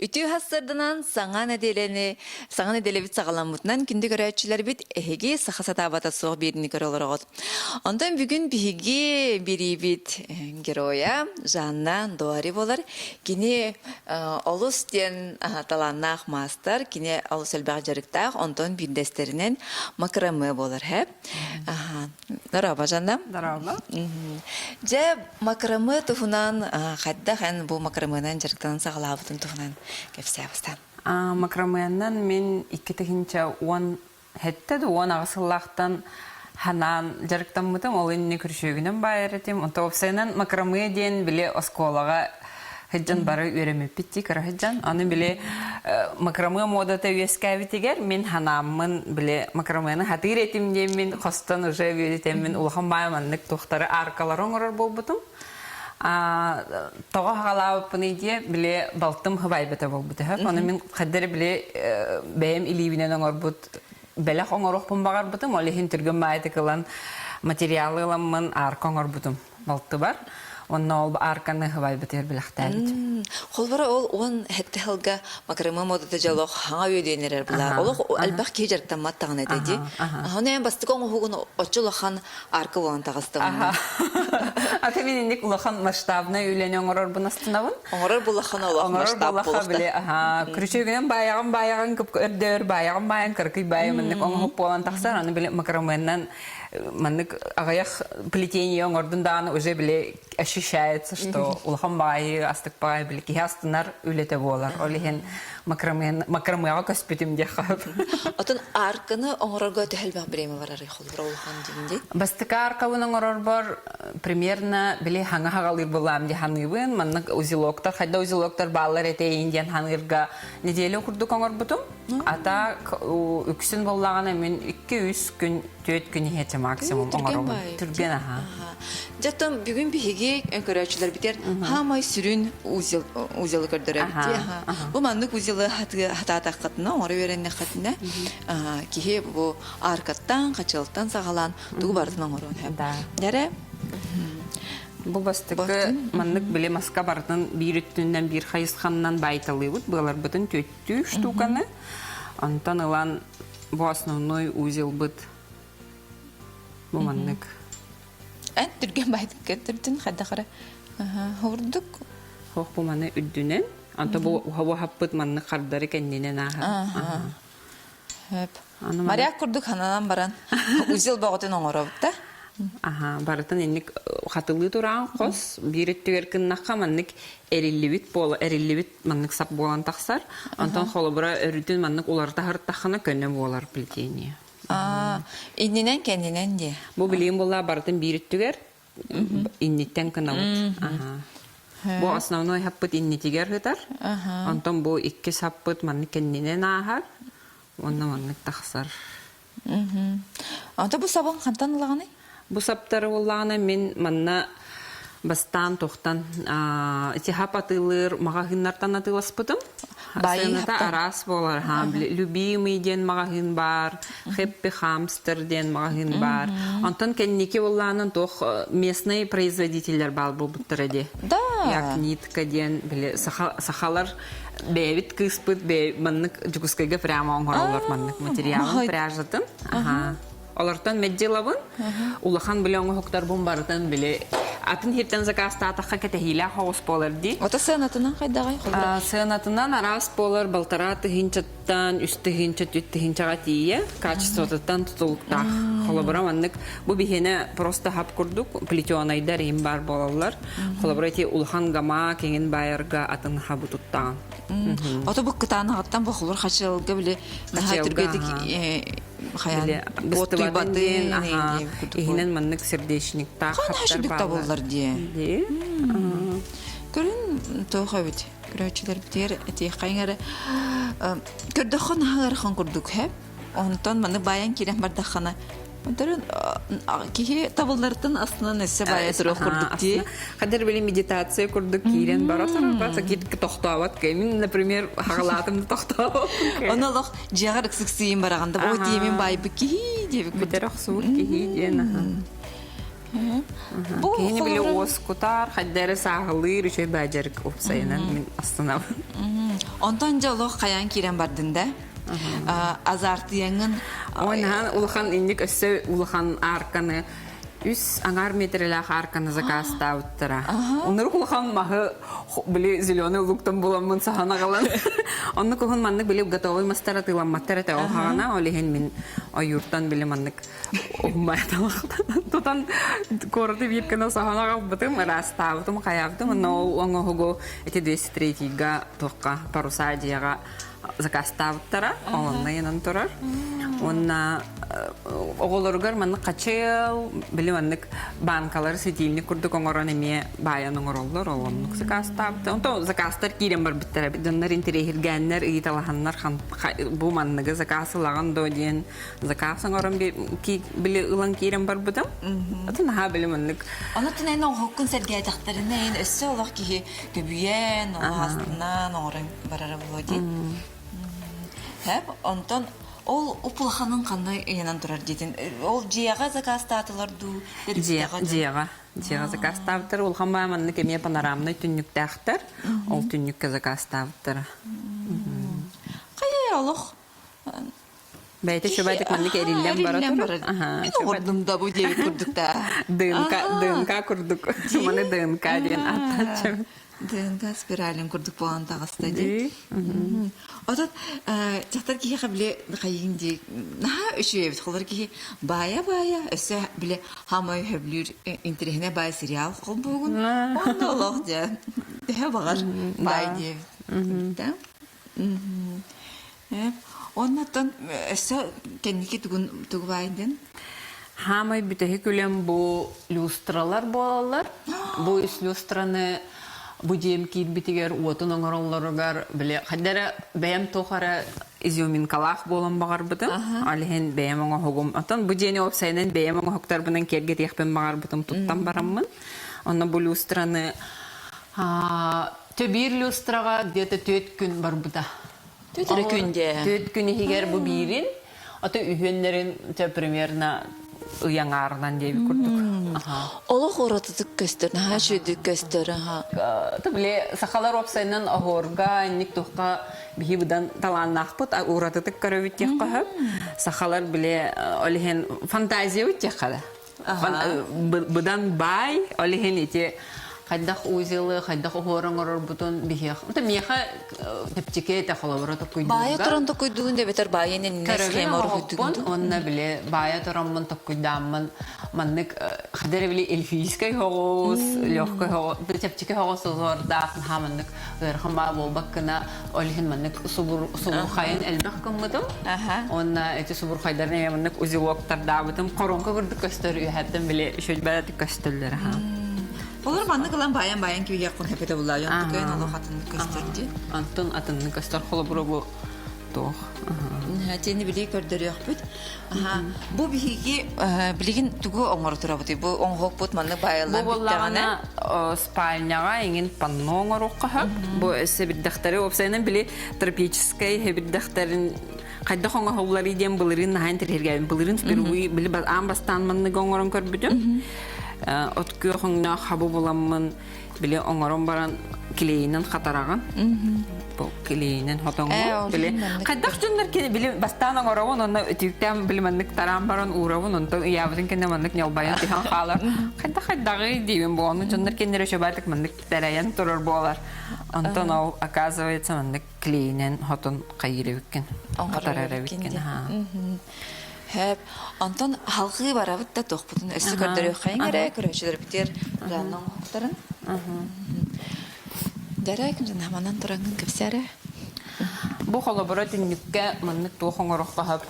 Үтүө сарсыарданан саҥа нэдиэлэни, саҥа нэдиэлэбит саҕаламмытынан күндү көрөөччүлэрбит эһиги саха сатаабата суох биэриини көрө олороҕут. Онтон бүгүн биһиги бириибит геройа Жанна Дуари буолар. Кини олус диэн талааннаах маастар, кини олус элбэх дьарыктаах, онтон биирдэстэринэн макраме буолар. Дорообо, Жанна. Дорообо. Дьэ, макраме туһунан хайдах эн бу макрамынан дьарыктанан саҕалаабытын туһунан кэпсээ бастаан. Макрамыаннан мин 2017 да 18 сыллаахтан ханаан дьарыктаммытым. Ол инни күрүчүөгүнэн баайар этим. Онто уопсайынан макраме диэн били оскуолаҕа сылдьан бары үөрэммиппит дии кыра сылдьан. Аны били макраме муодата үөскээбитигэр мин ханааммын били макрамыаны хатыыр этим диэммин хостон уже үөдүтэммин улахан баай маннык туохтары аркалары оҥорор буолбутум. Тоҕо хаҕалаабыппыный диэ били балтым хыбайбыта буолбута. Ону мин хаддары били бэйэм илиибинэн оҥорбут бэлэх оҥоруохпун баҕарбытым. Ол иһин түргэн баайытык ылан материалы ыламмын арка оҥорбутум балтыбар. Онно ол арканы хыбайбытыгар бэлэхтээбитим. Холборо ол 17 сылга макраме модата дьолох хаҥа үөдүйэн эрэр була. Олох элбэх киһи дьарыктаммат даҕаны этэ дии. Ону эн бастакы оҥоһугун оччо улахан арка буолан таҕыстаҕына. Ата мин инник улахан масштабнай үлэни оҥорорбун астынабын. Оҥорор булахан олох масштаб били аха күрүчүөгүнэн баайаҕын баайаҕын кып өрдөөр баайаҕын баайан кыракый баайа маннык оҥоһук буолан тахсар аны били макроменнан маннык аҕыйах плетение оҥордун даҕаны уже били ощущается что улахан баайы астык баайы били киһи астынар үлэтэ буолар ол иһин макромеҕа көспүтүм диэххэ Отон арканы оҥорорго төһө элбэх бириэмэ барарый холобура улахан диин дии? Бастакы аркабын оҥорорбор примерно били хаҥа хаҕалыыр былаам дии ханыыбын. Маннык узелоктар, хайда узелоктар бааллар этэйин диэн ханыырга неделя курдук оҥорбутум. А так үксүн буоллаҕына мин 2-3 күн, 4 күн иһэ максимум оҥоробун. Түргэн аха. Дьэ, бүгүн биһиги көрөөччүлэрбитигэр хаамай сүрүн узел узелы көрдөрөбүт. Бу маннык узелы хатаатаххытына, оҥоро үөрэннэххитинэ, киһи бу аркаттан, хачыалтан саҕалаан тугу барытын оҥоруон сөп. Дэрэ Бу бастакы маннык били маска барытын биир өттүнэн биир хайысханнан баайталыыбыт быаларбытын түөттүү штуканы. Онтон ылан бу основной узелбыт бу маннык. Эн түргэн баайдык көрдөрдүн хайдах эрэ ордук Хох бу маны үрдүнэн, онто бу уһаппыт маннык хардары кэннинэн ааһар. Хөп. Моряк курдук хананан баран узел боҕотун оҥоробут да. Аха, барытын инник хатылыы тураан хос биир өттүгэр кыннахха маннык эриллибит буола эриллибит маннык сап буолан тахсар. Онтон холобура өрүтүн маннык уларыта сырыттаххына көнө буолар плетение. Иннинэн кэннинэн диэ. Бу билигин буолла барытын биир өттүгэр инниттэн кынабыт. Бу основной хаппыт иннитигэр сытар. Онтон бу иккис хаппыт маннык кэннинэн ааһар. Уонна маннык тахсар. Онто бу сабын хантан ылаҕыный? Бу саптары буоллаҕына мин манна бастаан тохтан ити хап атыылыыр маҕаһыыннартан атыыласпытым. Сыаната араас буолар. Любимый диэн маҕаһыын баар, Happy Hamster диэн маҕаһыын баар. Онтон кэнники буоллаҕына туох местный производителлэр баар буолбуттара дии. Да. Як нитка диэн били сахалар бэйэбит кыыспыт маннык Дьокуускайга прямо оҥороллор маннык материалын пряжатын. Олортон меддилабын. Улахан били оҥоһуктарбын барытын били атын хиртэн заказтаатахха кэтэһиилээх оҕус буолар дии. Ото сыанатынан хайдаҕай? Сыанатынан араас буолар балтараа тыһыынчаттан үс тыһыынча түт тыһыынчаҕа тиийэ качествотыттан тутулуктаах. Холобура маннык бу биһиэнэ просто хап курдук плетенайдар иһин баар буолаллар. Холобура ити улахан гама киҥин баайарга атын хабы туттаҕын. Ото бу кытаанаҕыттан бу холур хачыалга били наһаа түргэтик хайаан быстыбатын иһинэн маннык сердечниктаах хаптар бааллар дии. Көрүн тоох эбит. Көрөөччүлэрбитигэр этиэххэйиҥ эрэ көрдөххө наһаа ыарахан курдук һэ. Онтон маны баайан киирэн бардаххына Онтон киһи табыллартан астынан өссө баайа туруох курдук дии. Хадыр били медитация курдук киирэн бара сарбат кит тохтообот кэмин, например, хагалаатым да тохтообот. Ону олох дьиэҕэр ыксыксыйын бараҕан да бу тиэмин баайбыт киһи диэбит Бүтэр охсубут киһи диэн аха. Бу Киһини били холобура уоскутар, хайда эрэ сааһылыыр үчүгэй баа дьарык уопсайынан мин астынабын. Онтон дьэ олох хайаан киирэн бардын да? Азартыйаҥын Ой, наһаа улахан инник өссө улахан арканы үс аҥаар метрэлээх арканы заказтаабыттара. Оннук улахан маһы били зеленый луктан буламмын саһан аҕалан. Оннук уһун маннык били готовый мастар атыыламматтар этэ ол хаҕана ол иһин мин ойууртан били маннык тутан куораты биир гына соһон аҕалбытым, ыраастаабытым, хайаабытым. Онно ол оҥоһугу ити 203-га туохха паруса дьиэҕэ заказтаабыттара. Ол онно ыйанан турар. Уонна оҕолоругар маннык хачыал, били маннык банкалары светильник курдук оҥорон эмиэ баайан оҥороллор. Ол оннук заказтаабыта. Онто заказтар киирэн барбыттара. Дьоннор интэриэһиргээннэр, ыйыталаһаннар бу манныгы заказ ылаҕын дуо диэн заказ оҥорон били ылан киирэн барбытым. Атын наһаа били маннык. Онон эн оҥоһуккун сэргээтэхтэринэ эн өссө олох киһи көбүйэн, олох оҥорон барара буолуо дии. Хэп, онтон ол уп-улаханын ханна ыйанан турар диэтин. Ол дьиэҕэ заказтаатылар дуу, Дьиэҕэ, дьиэҕэ. Дьиэҕэ заказтаабыттар. Улахан баа маннык эмиэ панорамнай түннүктээхтэр. Ол түннүккэ заказтаабыттара. Хайа олох Бэйэтэ Киһи чубатык маннык эриллэн бара эриллэн турар. барар. Мин оҕордум да бу диэбит курдук да. ДНК, ДНК курдук. Маны ДНК диэн ааттааччым. ДНК спиралин курдук буолан таҕыста дии. Отон дьахтар киһиэхэ били хайыын дии наһаа үчүгэй эбит. Холор киһи баайа-баайа өссө били хаамай хөблүүр интэриэһинэй баай сериал холбуугун. Онно олох дьэ төһө баҕар баай диэбит. Оннуттан өссө кэнники тугун тугу баайдын? Хаамай бүтэһик үлэм бу люстралар буолаллар. Бу үс люстраны бу дьиэм киирбитигэр уотун оҥороллоругар били хайда эрэ бэйэм туох эрэ изюминкалаах буолан баҕарбытым. Ол иһин бэйэм оҥоһугум. Оттон бу дьиэни уопсайынан бэйэм оҥоһуктарбынан киэргэтиэхпин баҕарбытым туттан бараммын. Онно бу люстраны Төбиир люстраҕа где-то түөрт күн барбыта. Түөрт эрэ күн дии. Түөрт күн иһигэр бу биирин, ото үһүөннэрин те примерно ый аҥаарынан диэбит курдук. Олох уратытык көстөр, наһаа үчүгэйдик көстөр. Били сахалар уопсайынан оһуорга, инник тухха биһи быдан талааннаахпыт, уратытык көрөбүт диэххэ сөп. Сахалар били ол иһин фантазиябыт диэххэ да. Быдан баай, ол иһин ити хайдах узелы, хайдах оһуор оҥорорбутун биһиэх. Это миэхэ чэпчэки этэ холобура токкуйдуурга. Баайа туран токкуйдугун да эбэтэр баайа иннинэ схема оҥоһукпун уонна били баайа тураммын токкуйдааммын маннык хадара били эльфийскэй оҕус, легкой оҕус, чэпчэки оҕус озордаах наһаа маннык ыарахан баа буолбаккына ол иһин маннык субурхайын элбэх гыммытым. Уонна эти субурхайдарын эмиэ маннык узелоктардаабытым. Хоруоҥка курдук көстөр үөһэттэн били үчүгэйбэт көстөллөр аха. Олор маннык ылан баайан-баайан күүһүөххүн хэпэтэ буллаа. Онтукайын олох атыннык көстөр дии. Антон атыннык көстөр холобура бу туох. Тиэни били көрдөрүөхпүт. Бу биһиги билигин тугу оҥоро турабытый? Бу оҥоһукпут маннык баайыллан Бу буоллаҕына спальняҕа иҥин панно оҥоруохха сөп. Бу сэбирдэхтэри уопсайынан били тропическай сэбирдэхтэрин хайдах оҥоһулларый диэн былырыын наһаа интэриэһиргээбин. Былырыын впервые били аан бастаан манныгы оҥорон көрбүтүм. От күөх өҥнөөх хабы буламмын били оҥорон баран клейинэн хатараҕын. Бу клейинэн хотоҥҥун били хайдах дьоннор кини били бастаан оҥоробун онно өтүүктээн били маннык тараан баран уурабын онтон ыйаабытын кэннэ маннык ньалбайан түһэн хаалар. Хайдах хайдаҕый диибин бу ону дьоннор кинилэр өшөбаатык маннык тэрэйэн турар буолар. Онтон ол оказывается маннык клейинэн хотон хайыыр эбиккин. Хатарар эбиккин. Хөп. Онтон халҕыы барабыт да туохпутун өссө көрдөрүөххэйиҥ эрэ, көрөөччүлэрбитигэр Жанна оҥоһуктарын. Дьэрэ, ким манан тураҥҥын кэпсээ эрэ. Бу холобура түннүккэ маннык туох оҥороххо сөп.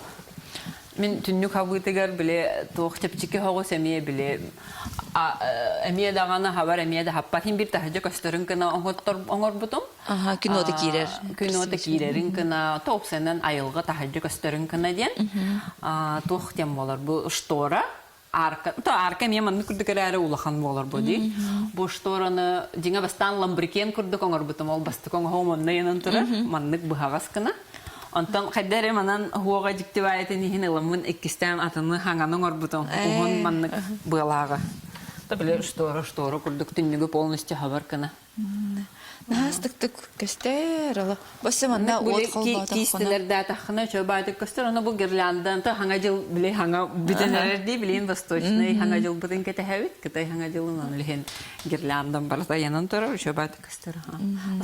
Мин түннүк хабыытыгар били туох чэпчэки соҕус эмиэ били эмиэ даҕаны хабар эмиэ да хаппат иһин биир таһырдьа көстөрүн гына оҥорбутум. Аха, күн уота киирэр. Күн уота киирэрин гына, тоопсанан айылҕа таһырдьа көстөрүн гына диэн. Туох диэн буолар бу штора арка, то арка эмиэ маннык курдук эрээри улахан буолар бу дии. Бу штораны дьиҥэ бастаан ламбрикен курдук оҥорбутум, ол бастакы оҥоһуом онно ыйанан турар, маннык быһаҕас гына. Онтон хайда эрэ манан уоҕа дьикти баайытын иһин ыламмын иккистээн атыны хаҥаны оҥорбутум, уһун маннык быалааҕы. Та били штора штора курдук түннүгү полностью хабар гына. Наһаастыктык көстөр оло. Боссе манна уот холбоотоххуна. Киистэлэрдээтаххына үчүгэй көстөр, ону бу гирляндан та хаҥа дьыл били хаҥа бүтэн эрэр дии, билин восточный хаҥа дьылбытын кэтэһэбит, Кытай хаҥа дьылын ону лиһин гирляндан барыта янан турар, үчүгэй көстөр.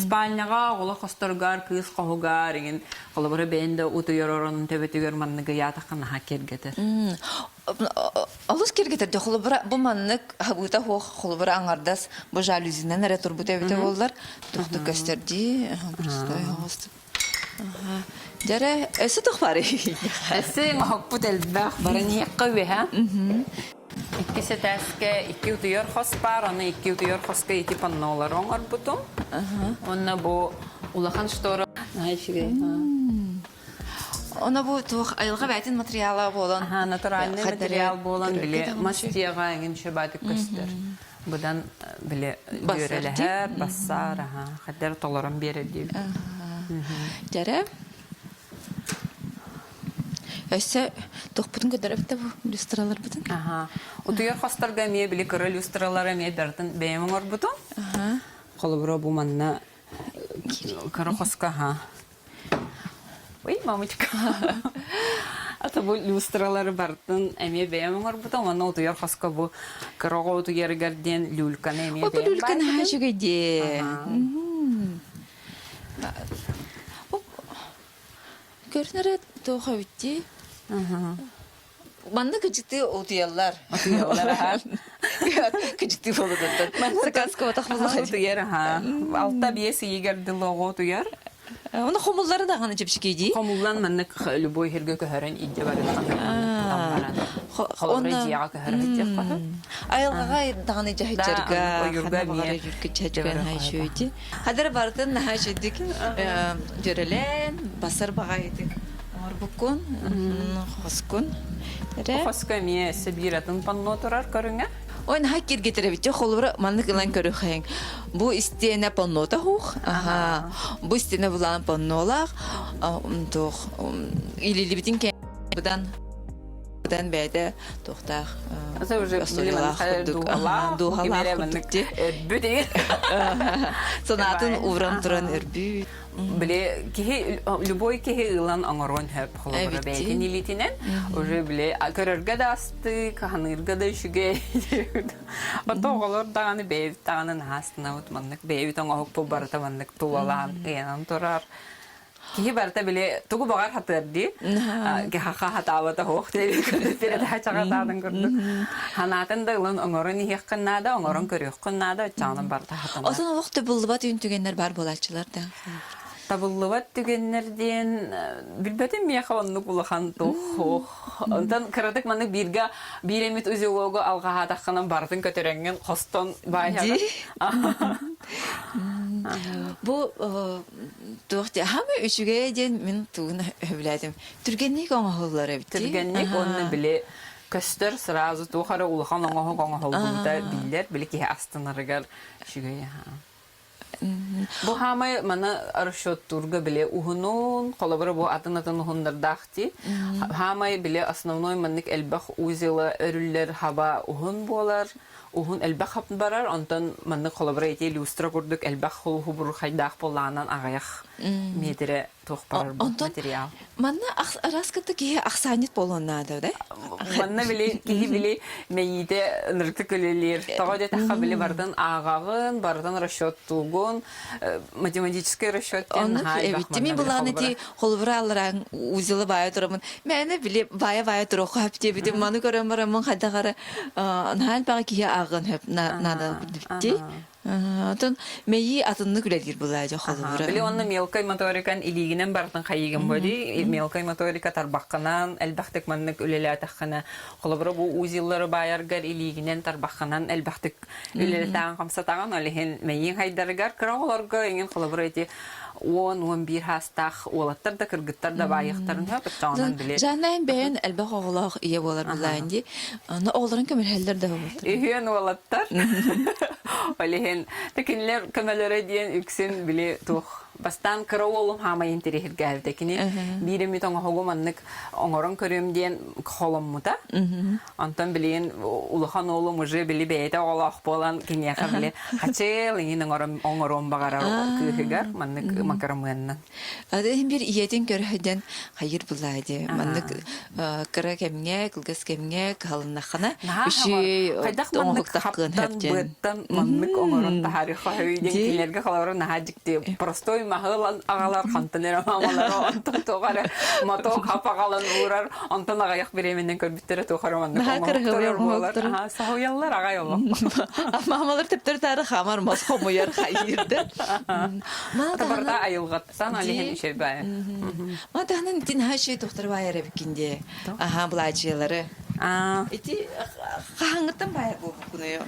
Спальняҕа оҕолор хосторугар, кыыс хоһугар, иҥин холобура бэйэн да утуйар оронун төбөтүгэр манныгы ыйаатахха наһаа киэргэтэр. Олус киэргэтэр дьэ холобура бу маннык хабыыта суох холобура аҥардас бу жалюзинан эрэ турбут эбитэ буоллар туохтук көстөр дии простой оҕус дьэрэ өссө туох баарый Өссө оһохпут элбэх баран иһиэххэ үөһэ иккис этээскэ икки утуйар хос баар аны икки утуйар хоско ити паннолары оҥорбутум уонна бу улахан штора наһаа үчүгэй Оно бу туох айылҕа бэйэтин материала буолан Аха, натуральный материал буолан били мас тиэҕэ эҥин шөбаатык көстөр. Быдан били дьүөрэлэһэр, бассаар, аха, хаддар толорон биэрэр диэбит. Дьэрэ Өссө туохпутун көрдөрөбүт да бу люстраларбытын? Аха. Утуйар хосторго эмиэ били кыра люстралары эмиэ барытын бэйэм оҥорбутум. Холобура бу манна кыра хоско аха Ой, мамочка. Ата бу люстралары бартын эмиэ бэйэм оҥорбутум, уонна утуйар хоско бу кыра оҕо утуйарыгар диэн люльканы эмиэ Ой, бу бэйэм люлька наһаа баайбытым. үчүгэй дии. Көрүн эрэ туох эбит дии. Манна кыдьыктыы утуйаллар. Утуйаллар аһа. Кыдьыктыы буолуттан. Сакааска батах Аха утуйар аһа. 6-5 ыйыгар дылы оҕо утуйар. Оны хомуллары даҕаны чэпчэки дии. Хомуллан маннык любой сиргэ көһөрөн илдьэ барыахха тутан баран. Холобура дьиэҕэ көһөрө сылдьыахха сөп. Айылҕаҕа даҕаны Да, дьаһайдьарга, оннук ойуурга ханна баҕар эмиэ ойуурга илдьэ дьаһайдьарга барыахха сөп. наһаа Хадара барытын наһаа үчүгдүк дьөрөлөөн, басар баҕайытык оҥорбуккун, хоскун. Бу хоско эмиэ өссө биир атын панно турар көрүҥэ. Ой, наһаа киргитэр эбит. Холобура, маннык ылан көрүхэйиҥ. Бу истиэнэ паннота хух. Аха. Бу истиэнэ булаан паннолаах. Туох илилибитин кэбыдан быдан бэйэтэ туохтаах Это уже историялаах курдук дууһалаах курдук дии. Өрбүт Санаатын ууран туран өрбүт. Били киһи любой киһи ылан оҥоруон сөп холобура бэйэтин илиитинэн уже били көрөргө да астык, ханыырга да үчүгэй. Ото оҕолор даҕаны бэйэбит даҕаны наһаа астынабыт маннык бэйэбит оҥоһукпут барыта маннык тулалаан ыйанан турар. Киһи барыта били тугу баҕар хатыар дии. Хаха хатаабата суох передачаҕа таатын курдук. Ханаатын да ылан оҥорон иһиэххин наада, оҥорон көрүөххүн наада, оччоҕунан барыта хатанар. Отон олох табыллыбат үн түгэннэр баар буолааччылар да. Табыллыбат түгэннэр диэн билбэтим миэхэ оннук улахан туох. Онтон кыратык маннык бииргэ биир эмит узелогу алҕаһаатаххына барытын көтөрөҥҥүн хостон баайаҕын. Бу туох дии хаамай үчүгэйэ диэн мин тугун сөбүлээтим. Түргэнник оҥоһуллар эбит дии. Түргэнник уонна били көстөр сразу туох эрэ улахан оҥоһук оҥоһуллубута биллэр, били киһи астынарыгар үчүгэй аһаа. Бу хаамай маны расчеттуурга били уһунун, холобура бу атын-атын уһуннардаах дии. Хаамай били основной маннык элбэх узела өрүллэр хаба уһун буолар, уһун элбэх хап барар, онтон маннык холобура ити люстра курдук элбэх хулуһубурхайдаах буоллаҕынан аҕыйах миэтэрэ туох барар бу Онтон материал. манна араас кытта киһи ахсаанньыт буолуон наада да? Манна били киһи били мэйиитэ ынырыктык үлэлиир. Тоҕо диэтэххэ били барытын ааҕаҕын, барытын расчеттуугун, математический расчет диэн Оннук наһаа элбэх эбит. Мин манна били былаан холобура. ити холобура аллараан узелы баайа турамын. Мээнэ били баайа-баайа туруохха хөп диэбитим. Маны көрөн бараммын хайдах эрэ наһаа элбэҕи киһи ааҕыан хөп наада дии. Оттон мэйии атыннык үлэлиир былаа дьэ холобура. Били онно мелкой моторикан илиигинэн барытын хайыгын боди мелкой моторика тарбаххынан элбэхтик маннык үлэлээтэххинэ холобура бу узеллары баайаргар илиигинэн тарбаххынан элбэхтик үлэлэтэҕин хамсатаҕын ол иһин мэйииҥ хайдарыгар кыра оҕолорго эҥин холобура ити 10-11 саастаах уолаттар да кыргыттар да баайыахтарын сөп оччоҕунан били Жанна эн бэйэн элбэх оҕолоох ийэ буолар былаан дии. Аны оҕолорун көмөлөһөллөр да буолтар. Үһүөн уолаттар. Ол иһин кинилэр көмөлөрө диэн үксүн били туох. Бастаан кыра уолум хаамай интэриэһиргээбитэ. Кини биир эмит оҥоһугу маннык оҥорон көрүөм диэн холоммута. Онтон билигин улахан уолум уже били бэйэтэ оҕолоох буолан киниэхэ били хачыал иҥин оҥоруон баҕарар кыыһыгар маннык макаромыаннан. Атын бир ийэтин көрөһүдэн хайыр булаа дии. Маннык кыра кэмҥэ, кылгас кэмҥэ кыһалыннаххына үчүгэй хайдах маннык хаптан быаттан маннык оҥорон таһаарыха диэн кинилэргэ холобура наһаа дьикти простой маһы аҕалар хантан эрэ маамалара онтон туох эрэ моток хап аҕалан уурар онтон аҕыйах бириэмэнэн көрбүттэрэ туох эрэ маннык оҥоһуктар буолар соһуйаллар аҕай олох маамалар төптөр таары хамар мас хомуйар хайыырда Барыта айылҕаттан алиһин үчүгэй. Ма таһынан итин хашы тохтор баайар эбиккин дии. Аха былаачыялары. Ити хаһаҥҥыттан баайар буолбуккунуй?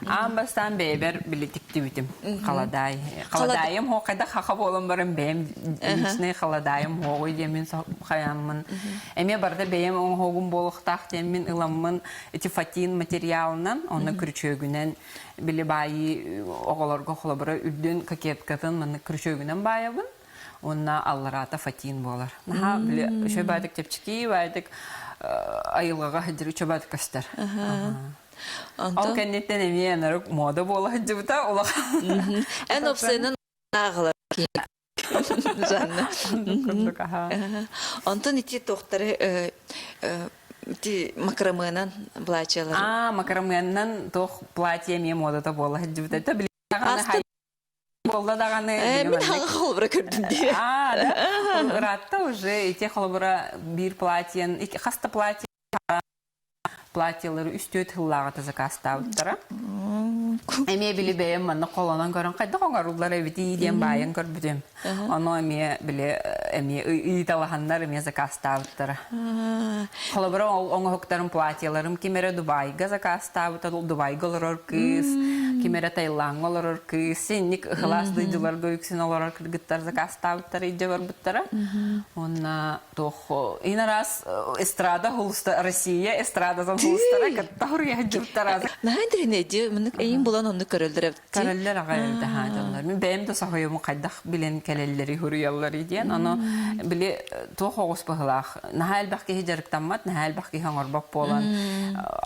Аан бастаан бэйэбэр били тиктибитим. Халадаай. Халадаайым хоо хайдах хаха буолан баран бэйэм личный халадаайым хоогуй диэммин хайааммын. Эмиэ барыта бэйэм оҥоһугум буолуохтаах диэммин ыламмын ити фатин материалынан, онно күрүчүөгүнэн били баайыы оҕолорго холобура үрдүн кокеткатын маннык крючогунан баайабын уонна аллараата фатин буолар. Наһаа били үчүгэй баайдык чэпчэки баайдык айылҕаҕа сылдьар үчүгэй баайдык көстөр. Ол кэнниттэн эмиэ анарук мода буола сылдьыбыта улахан. Эн опсайынан ааҕылар Жанна. Курдук аха. Онтон ити туохтары ити макрамыанан платьялары. Аа, макрамыаннан туох платье эмиэ муодата буола сылдьыбыта. Это билигин даҕаны буолла даҕаны. Мин хаҥа холобура көрдүм дии. Аа, да. Ыраатта уже ити холобура биир платьен, хаста платье платьелары үс-түөрт сыллааҕыта заказтаабыттара. Эмиэ били бэйэм манна холонон көрөн хайдах оҥоруллар эбитий диэн баайан көрбүтүм. Ону эмиэ били эмиэ ыйыталаһаннар эмиэ заказтаабыттара. Холобура ол оҥоһуктарым платьеларым ким эрэ Дубайга заказтаабыта, Дубайга олорор кыыс, ким эрэ Таилаҥҥа олорор кыыс, синник ыхылаас дойдуларга үксүн олорор кыргыттар заказтаабыттара илдьэ барбыттара. Уонна туох ин араас эстрада хулуста Россия эстрадатын хулустара кытта хуруйа дьуттара Наһаа интэриэһинэй мынык эйин булан оннук көрөллөр эбит көрөллөр аҕай эбит аһаа дьоннор мин бэйэм да соһуйуму хайдах билэн кэлэллэри хуруйаллары диэн ону били туох оҕус быһылаах наһаа элбэх киһи дьарыктаммат наһаа элбэх киһи оҥорбот буолан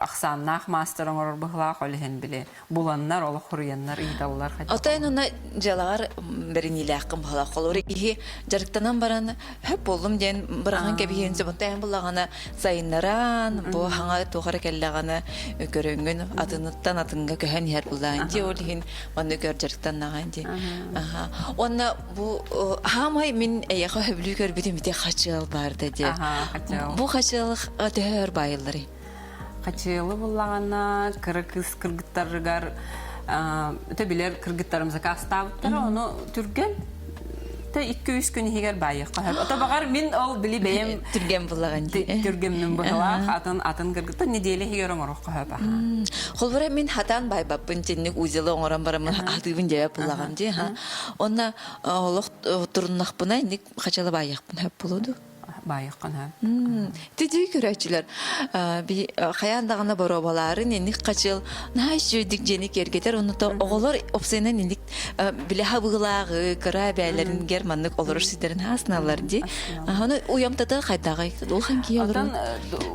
ахсааннаах маастар оҥорор быһылаах ол иһин били буланнар олох хуруйаннар ыыталлар Отойн уна дьыалаҕар бэриниилээххин быһалаах холобур киһи дьарыктанан баран хөп буоллум диэн быраҕан кэбиһиэн сөп онтон буллаҕына сайыннаран бу хаҥа туох эрэ кэллэҕинэ көрөҥҥүн атыныттан атыҥҥа көһөн иһэр буллаан дии ол иһин манна көр дьарыктаннаҕын дии уонна бу хаамай мин эйэхэ хөбүлүү көрбүтүм ити хачыал баарда дии бу хачыал төһө өр баайылларый Хачыалы буллаҕына кыра кыыс кыргыттарыгар өтө билэр кыргыттарым заказтаабыттара ону түргэн тэ 2-3 күн иһигэр баайыахха сөп. Ото баҕар мин ол били бэйэм түргэн буллаҕын дии. Түргэммин быһылаах атын атын кыргыттар неделя иһигэр оҥоруохха сөп аха. Холбура мин хатаан байбаппын тинник узелы оҥорон бараммын атыыбын дьэбэ буллаҕым дии ха. Онна олох туруннахпына инник хачалы баайыахпын сөп буолуо баайыаххын сөп. Тидии көрөөччүлэр хайаан даҕаны боруобалаарын инник хачыл наһаа үчүгэйдик дьиэни киэргэтэр онута оҕолор опсайынан инник билэ хабыылааҕы кыра бээлэрингер маннык олорор сирдэрин хаасыналлар дии. Аны уйамтата хайдаҕай улахан киһи олорор.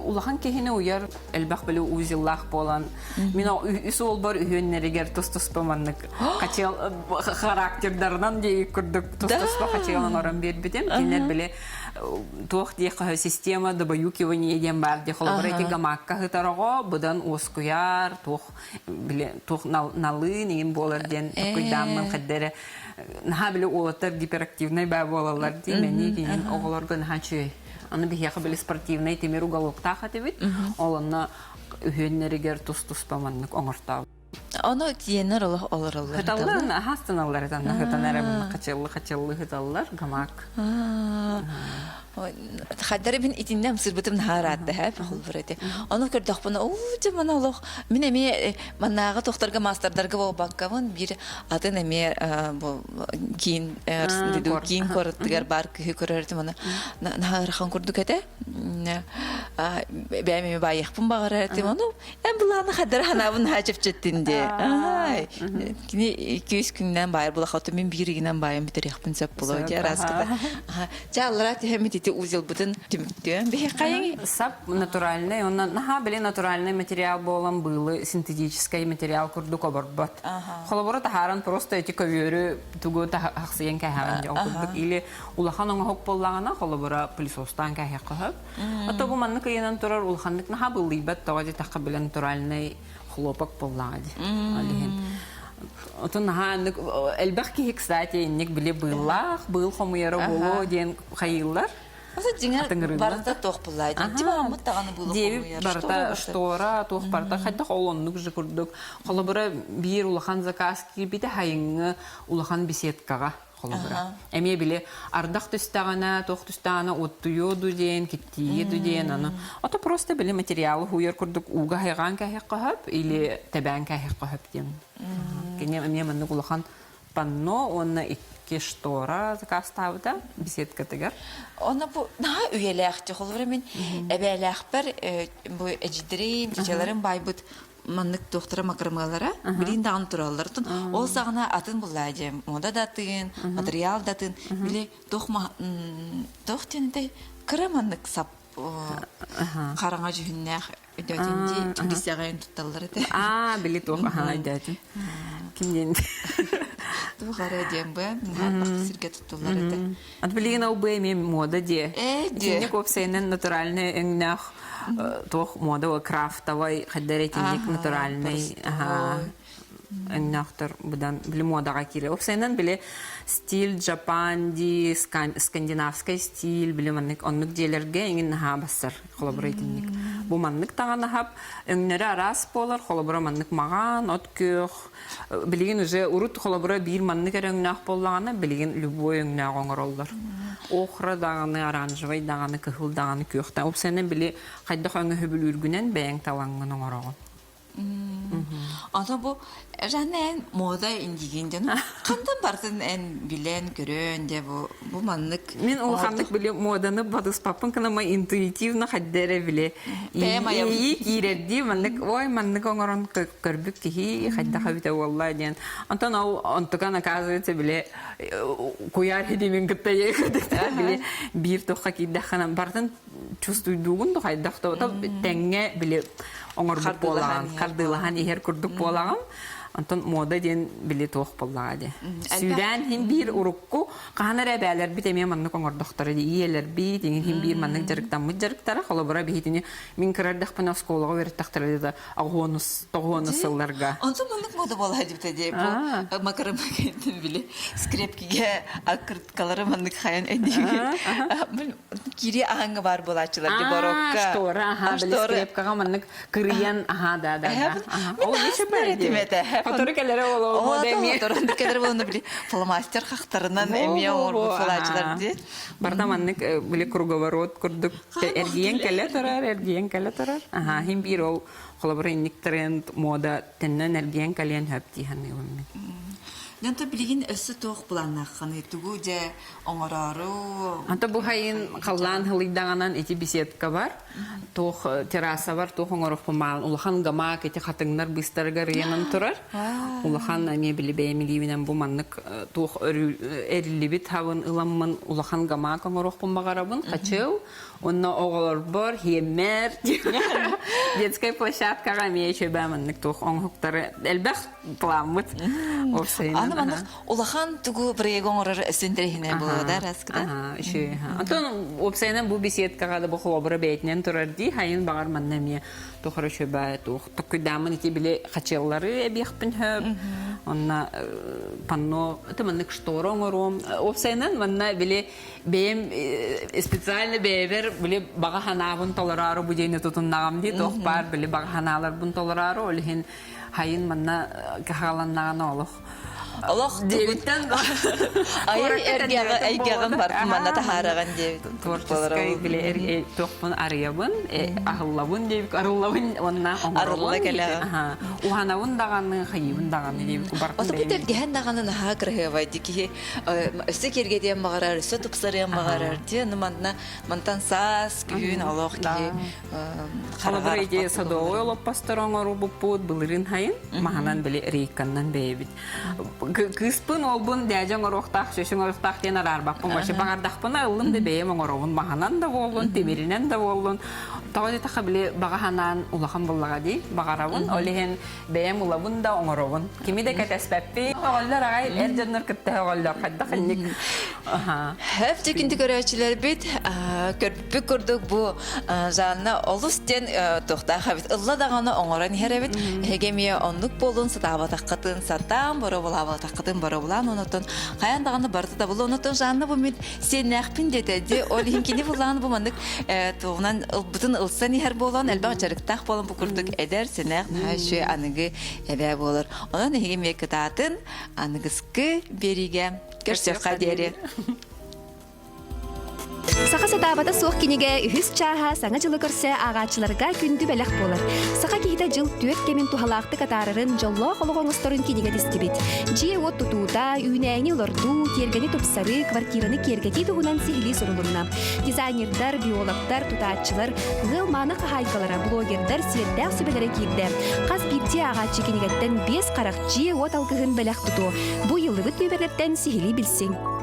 Улахан киһини уйар элбэх били узеллаах буолан мин үс уолбар үһүөннэригэр тус-туспа маннык хачыал характердарынан дии курдук тус-туспа хачыал оҥорон биэрбитим. Кинилэр били туох диэххэ система добаюкивание диэн баар дии холобура ити гамакка сытар оҕо быдан уоскуйар туох били туох налыын иҥин буолар диэн токуйдааммын хайда эрэ наһаа били уолаттар гиперактивнай баа буолаллар дии мэни кинин оҕолорго наһаа үчүгэй аны биһиэхэ били спортивнай тимир уголоктаах этибит ол онно үһүөннэригэр тус-туспа маннык оҥортообут Ону тиэннэр олох олороллор. Хыталлар аһастаналлар этанна хытан эрэ хачыллы хачыллы хыталлар гамак. Хаддары мин итиннэ ымсырбытым наһаа ыраатта һэ холбур эти. Ону көрдөхпүнэ уу дьэ мана олох мин эмиэ маннааҕы тохторго маастардарга буолбаккабын биир атын эмиэ бу киин киин куораттыгар баар кыһы көрөр этим аны наһаа ыарахан курдук этэ. Бэйэм эмиэ баайыахпын баҕарар этим ону эн былааны хаддары ханаабын наһаа чэпчэттин дии. Кини 200 күннэн баайар булахату мин биир ыйынан баайан бүтэриэхпин сөп буолуо дии араскыта. Чэ аллараа түһэммит ити узелбытын түмүктүөн биһиэхэйиҥ. Сап натуральный, онно наһаа били натуральный материал буолан быылы синтетическай материал курдук оборбот. Холобура таһааран просто эти көбүөрү тугу тахсыйан кээһэҕин дьон курдук или улахан оҥоһук буоллаҕына холобура пылесостаан кээһиэххэ сөп. Ото бу маннык ыйанан турар улаханнык наһаа быллыйбат тоҕо диэтэххэ били натуральный хлопок буоллаҕа дии. Ол иһин Отун наһаа инник элбэх киһи, кстати, инник били быыллаах, быыл хомуйара буолуо диэн хайыыллар. Аса дьиҥэр барыта туох буллаа дии. Дьиҥэ даҕаны быылы хомуйар. Барыта штора, туох барыта хайдах ол оннук же курдук. Холобура биир улахан заказ киирбитэ хайыҥҥы улахан беседкаҕа холобура. Эмиэ били ардах түстэҕинэ, туох түстэҕинэ оттуйуо ду диэн, киттиийэ ду диэн аны. Ото просто били материалы хууйар курдук ууга хайҕаан кээһиэххэ сөп или тэбээн кээһиэххэ сөп диэн. Кини эмиэ маннык улахан панно уонна икки штора заказтаабыта беседкатыгар. Онно бу наһаа үйэлээх холобура мин эбээлээхпэр бу эдьидэрим, чачаларым байбыт маннык туохтара макрамыалара билин даҕаны тураллар. Ол саҕана атын буллаа дьэ мода да атын, материал да атын. Били туох туох диэн кыра маннык сап хараҥа дьүһүннээх өйдөөтүн дии чүгүсэҕин тутталлар этэ. Аа, били туох аһаа өйдөөтүм. Ким диэн Туох эрэ диэн бу наһаа сиргэ туттуллар этэ. Ат билигин ол бу эмиэ мода диэ. Ээ диэ. Итинник уопсайынан натуральный өҥнөөх туох мода крафтовай хайда эрэ итинник натуральный өҥнөөхтөр быдан били модаҕа киирэр. Уопсайынан били стиль Джапанди, скандинавскай стиль били маннык оннук дьиэлэргэ иҥин наһаа бассар холобура итинник. Бу маннык таҕанаһап өҥнөрө араас буолар холобура маннык маҕан, от күөх Билигин уже урут холобура биир маннык эрэ өҥнөөх буоллаҕына, билигин любой өҥнөөх оҥороллор. Охра даҕаны, оранжевай даҕаны, кыһыл даҕаны, күөх даҕаны. Уопсайынан били хайдах өҥө сөбүлүүргүнэн бэйэҥ талаҥҥын оҥороҕун. Аны бу Жанна эн мода индигин дьон хантан бартын эн билэн көрөн дьэ бу бу маннык Мин улаханнык били моданы батыспаппын гына интуитивно хайда эрэ били Иэйии киирэрдии маннык ой маннык оҥорон көрбүт киһи хайдах эбитэ буолла диэн. Онтон ол онтукан оказывается били куйаар ситимин кытта били биир туохха киирдэххинэ барытын чувствуйдуугун ду хайдах то тэҥҥэ били оҥорбут буолаҕын хардыылаһан иһэр курдук буолаҕын. Онтон мода диэн били туох буоллаҕа дии. Сүүрээн иһин биир урукку Хаһан эрэ эбээлэрбит эмиэ маннык оҥордохторо дии. Ийэлэрбит, иҥин иһин биир маннык дьарыктаммыт дьарыктара. Холобура, биһитини мин кыра эрдэхпинэ оскуолаҕа үөрэттэхтэрэ да аҕуонус, тоҕуонус сылларга. Онтон маннык мода буолаа дибитэ дии. Бу макарама кэнтин били скрепкиге аккырткалары маннык хайан эдиги. Кири аһаҥҥа баар буолааччылар ди барокко. Штора, аха, били скрепкаҕа маннык кырыйан, аха, да, да, да. Ол еще этим этэ. Хотору кэлэрэ боло эмиэ. Хотору кэлэрэ болону били фломастер хахтарынан эмиэ оҥорбут флачылар ди. Барда маннык били круговорот курдук эргийэн кэлэ турар, эргийэн кэлэ турар. Аха, хин биир ол холобура инник тренд мода теннен эргийэн кэлиэн хөп дии саныыбын мин. Дьонто билигин өссө туох планнааххыный? Тугу дьэ оҥороору Anta бу хайын халлаан халыйдаҕынан ити беседка бар. Туох терраса бар, туох оҥорохпун маал улахан гамак ити хатыҥнар быыстарыгар ыйанан турар. Улахан эмиэ били бэйэм илиибинэн бу маннык туох эриллибит хабын ыламмын улахан гамак оҥоруохпун баҕарабын. Хачыл. Онно оҕолорбор, хиэммэр детскай площадкаҕа эмиэ үчүгэй маннык туох оҥоһуктары элбэх плааммыт. Аны маннык улахан тугу проект оҥорор өссө интэриэһинэй буолуо да раскыта? Үчүгэй. Онтон уопсайынан бу беседкаҕа да бу холобура бэйэтинэн турар дии, хайын баҕар манна эмиэ туох эрэ үчүгэй туох токкуйдааммын ити били хачыаллары эбиэхпин сөп. Онно панно это маннык штора оҥоруом. Уопсайынан манна били бэйэм специально бэйэбэр били баҕа санаабын толороору бу диэни тутуннаҕым дии туох баар били баҕа санааларбын толороору ол иһин хайын манна кыһаланнаҕына олох. Олох диэбиттэн айар эргэҕэ эйгэҕин барытын манна таһаараҕын диэбит. Творческай били туохпун арыйабын, аһыллабын диэбик арыллабын уонна Арылла кэлэҕин. Уһанабын даҕаны, хайыыбын даҕаны диэбик барытын Ото бу тэлгэһэн даҕаны наһаа кыраһыабай ди киһи өссө киэргэтиэн баҕарар, өссө тупсарыан баҕарар. Дии манна мантан саас, күһүн олох киһи Холобур, ити садовой олоппостор оҥорбуппут былырыын хайын маһанан били рейканнан бэйэбит. Кыыспын, уолбун дээдьэ оҥоруохтаах, сөсүҥ оҥоруохтаах диэн араарбаппын. Вообще баҕардахпына ыллым да бэйэм оҥоробун. Маһанан да буоллун, тимиринэн да буоллун. Тоҕо диэтэххэ били баҕа санаан улахан буллаҕа дии. Баҕарабын. Ол иһин бэйэм ылабын да оҥоробун. Кими да кэтэспэппин. Оҕоллор аҕай эр дьоннор кытта оҕоллор хайдах инник. Хөп дьикинти көрөөччүлэрбит көрбүппүт курдук бу Жанна олус диэн туохтаах эбит. Ылла даҕаны оҥорон иһэр эбит. Эһиги эмиэ оннук буолун сатаабатаххытын сатаан, боробулаабатаххытын боробулаан онотон хайаан даҕаны барыта табылы онотон Жанна бу мин сиэннээхпин диэтэ. Ди ол иһин кини буллаан бу маннык тугунан ылбытын ылсан иһэр буолан элбэх дьарыктаах буолан бу курдук эдэр, сэнээх, наһаа үчүгэй аныгы эбээ буолар. Онон эһиги эмиэ кытаатын аныгыскы биэриигэ көрсүөххэ диэри. Саха сатаабата суох кинигэ үһүс чааһа Саҥа дьылы көрсө ааҕааччыларга күндү бэлэх буолар. Саха киһитэ дьыл түөрт кэмин туһалаахтык атаарарын, дьоллоох олох оҥосторун кинигэ тистибит. Дьиэ-уот тутуута, үүнээйини олордуу, тиэргэни тупсарыы, квартираны киэргэтии туһунан сиһилии сурулунна. Дизайнердар, биологтар, тутааччылар, ыал мааны хаһаайкалара, блогердар сиэрдээх сүбэлэрэ киирдэ. Хас биирдии ааҕааччы кинигэттэн биэс харах дьиэ-уот алгыһын бэлэх тутуо. Бу ыйыллыбыт нүөмэрдэртэн сиһилии билсиҥ.